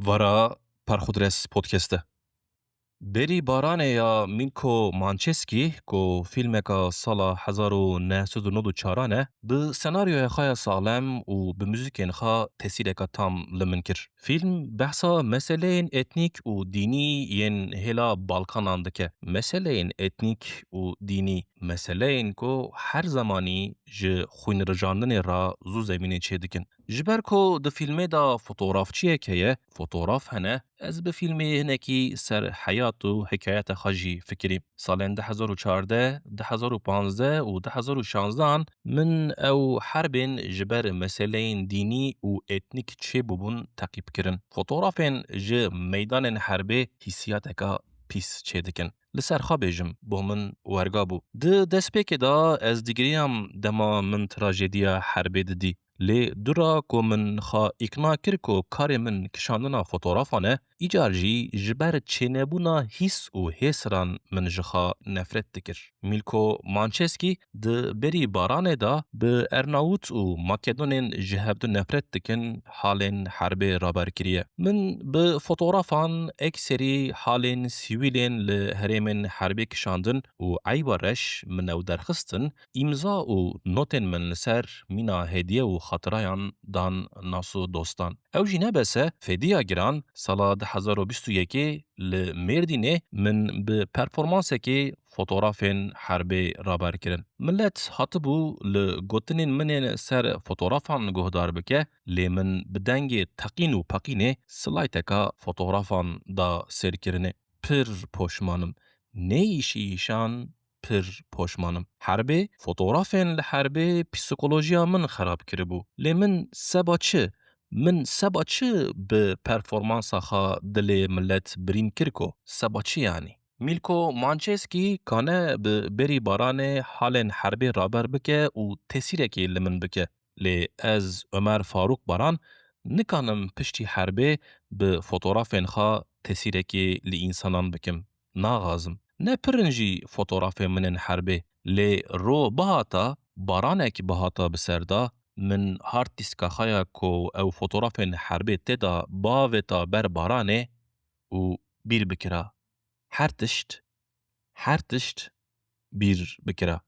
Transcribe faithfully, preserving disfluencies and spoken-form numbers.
Bara Perxudres Podcast'e. Berî Baranê ya Milko Mançeskî, ku fîlmeka sala hezar û neh sed û nod û çar e, bi senaryoya xwe ya salem û bi muzîkên xwe tesîreka tam li min kir. Fîlm behsa meseleyên etnîk û dînî yên hêla Balkanan dike. Meseleyên etnîk û dînî, meseleyên ku her zemanî ji xwînrijandinê re zû zemînê çêdikin. Ji ber ku di fîlmê de fotografçiyek heye, fotograf hene, ez bi fîlmê hinekî ser heyat û hikayeta xwe jî fikirîm. Salên du hezar û çardeh, du hezar û panzdeh û du hezar û şanzdehan min ew herbên ji ber meseleyên dînî û etnîk çêbûbûn teqîb kirin. Fotografên ji meydanên herbê hîsiyateka pîs çêdikin. Li ser xwe bêjim, bo min werga bû. Di destpêkê de ez digiriyam dema min trajediya herbê didî. Lê dûra ku min xwe îkna kir ku karê min kişandina fotografan e, îcar jî ji ber çênebûna hîs û hêsiran min ji xwe nefret dikir. Milko Mançeskî di Berî Baranê de bi Ernawut û Makedonên ji hevdu nefret dikin halên herbê raber kiriye. Min bi fotografan ekserî halên sivîlên li herêmên herbê kişandin û eyba reş min ew derxistin, îmza û notên min li ser mîna hediye û xatirayan dan nas û dostan. Ew jî ne bes e, fêdiya giran, sala du hezar û bîst û yekê li Mêrdînê min bi performansekê fotografên herbê raber kirin. Milet hatibû li gotinên min ên ser fotografan guhdar bike, lê min bi dengê teqîn û peqînê slayteka fotografan da sêrkirinê. Pir poşman im. Ne îşî îşan, pir poşman im. Herbê, fotografên li herbê psîkolojiya min xerab kiribû. Lê min seba çi? Min seba çi bi performansa xwe dilê milet birîn kir ku? Seba çi yanî? Milko Mançeskî kane bi Berî Baranê halên herbê raber bike û tesîrekê li min bike. Lê ez, Omer Farûk Baran, nikanim piştî herbê bi fotografên xwe tesîrekê li însanan bikim. Naxazim. Ne pir in jî fotografên min ên herbê. Lê ro bihata, baranek bihata bi ser de, min hard diska xwe ya ku ew fotografên herbê tê de bavêta ber baranê û bîr bikira. Her tişt, her tişt bîr bikira.